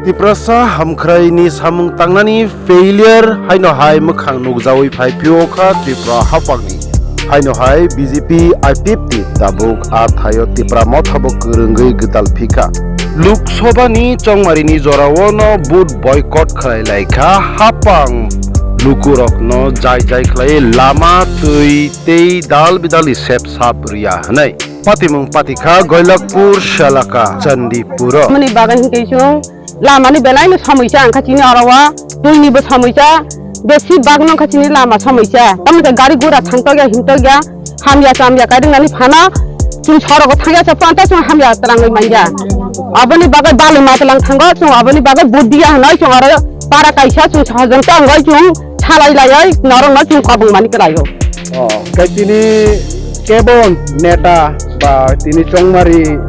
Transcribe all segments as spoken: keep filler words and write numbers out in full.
Tiprasa hamkhraini samung tangnani failure haino hai mwkhang nukjawi phai phio kha Tripura haphangni. Haino hai B J P I P F T tabuk a thaio Tipra mothabo kwrwngwi gwdal phikha. Lok Sabha ni chongmarini jorao no vote boycott khlai lai kha, haphang lukurokno jai jai khlai lama, twi tei dal bidal ni sep sap riya hwnwi. Patimung patikha Goilakpur Selaka Chandipuro. Mani bagwi hinkhe chwng lamani belaino somoi cha wngkha chini oro o, twini bo somoi cha, besi bagno wngkha chini lama somoi cha. Tamoni khe gari gura thangtokya himtokya, hamya chamya kaidwng nani phano chwng sorogo thangya cha panta chwng hamya twrangwi manya. Aboni bagwi balwi matwlang thango chwng, aboni bagwi vote diya hwnwi chwng oro para kaisa chwng sahajwng tongwi chwng salai laiwi norokno chwng kobong mani kwlaio. Oh, khe tini kebon neta ba tini chongmari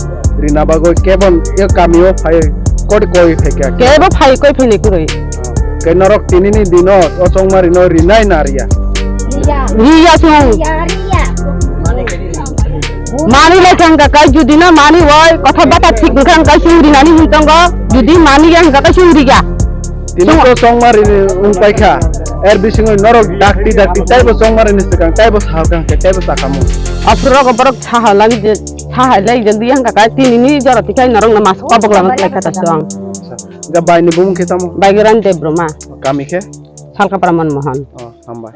rina bagwi kebon e kamio phai kori koi phaikha. Kebo phai koi phainai kwrwi. Khe norok tinini dino o chongmarino rinai na riya? Riya chwng. Mani lai thang ka kai judi na mani oi kotha bata thik wngkha wngkha chwng rinani hin tongo, judi mani ya wngkha kai chwng riya. Tini to chongmari wng paikha, er bisingo norok dakti dakti taibo chongmari ni swkang taibo salkang khe taibo sakamung. Aphuru rogo borok saha lagi je, saha lai je di wngkha kai tinini jora tikai norok no mas kobok lama lai kha ta chwng. Ga bai ni bumung khe tamo? Bai Giran Debbarma. Kami khe? Salkapra Manmohan. Oh, hambai.